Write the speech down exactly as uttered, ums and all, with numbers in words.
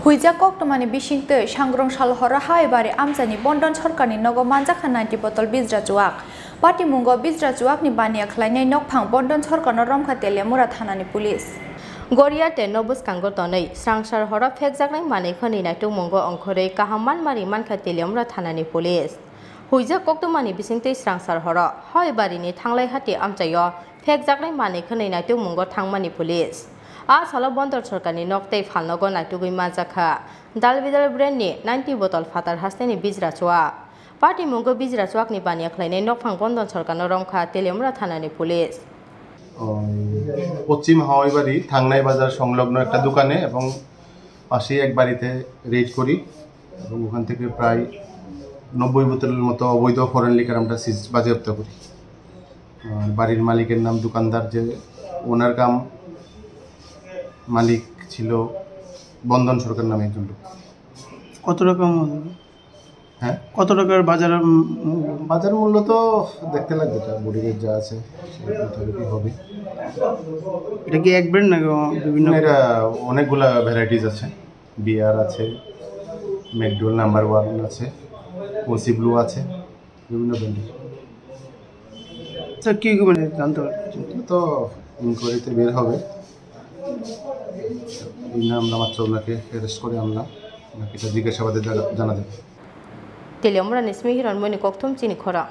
Huijak koktwmani bisingtwi sangrong sal horo Hawaibari amchaini Bondon Sorkarni nogo manjakha ninety botol bijra chuwak. Patimungo bijra chuwakni baniya khlainai nokphang Bondon Sorkarno romkha Teliamura thanani police. Goria tei no bwskango tonwi srangsar horo phekjaknai manwi khwnwi naitukmungo ongkhorwi kaham manmari mankha Teliamura thanani police. Huijak koktwmani bisingtwi srangsar horo Hawaibari ni Thanglai Hati amchaio phekjaknai manwi khwnwi naitukmungo thangmani police. A salo Bondon Sorkarni nok tei phalnogo naitugwi manjakha Dalbidal brand ni ninety botol phatar hasteni bijra chuwak. Patimungo bijra chuwakni baniya khlainai nokphang Bondon Sorkarno romkha Teliamura thanani police. ওই পশ্চিম হাওয়াইবাড়ি থাংনাই বাজার সংলগ্ন একটা দোকানে এবং পাশেই এক বাড়িতে রেড করি এবং ওখান থেকে প্রায় নব্বই বোতলের মতো অবৈধ ফরেন লিকার আমরা সিজ বাজেয়াপ্ত করি। আর বাড়ির মালিকের নাম দোকানদার, যে ওনার কাম মালিক ছিল বন্ধন সরকার নামে একজন লোক। কত রকম? হ্যাঁ? কত টাকার বাজার, উম, উম, বাজার মূল্য তো দেখতে লাগবে, এটা বোর্ডিংয়ের যা আছে সেই মোতাবেকই হবে। এটা কি এক ব্র্যান্ড নাকি বিভিন্ন? না, এটা অনেকগুলা ভ্যারাইটিস আছে। বিয়ার আছে, ম্যাকডুয়েল নাম্বার ওয়ান আছে, ওসি ব্লু আছে, বিভিন্ন ব্র্যান্ডের। স্যার, কি কি মানে জানতে পারবেন? তো ইনকোয়ারিতে বের হবে। এই নিয়ে আমরা মাত্র ওনাকে অ্যারেস্ট করে আনলাম, ওনাকে এটা জিজ্ঞাসাবাদে জানা-, জানা যাবে। Teliamura ni simi hiron muni kokthum chini khorang.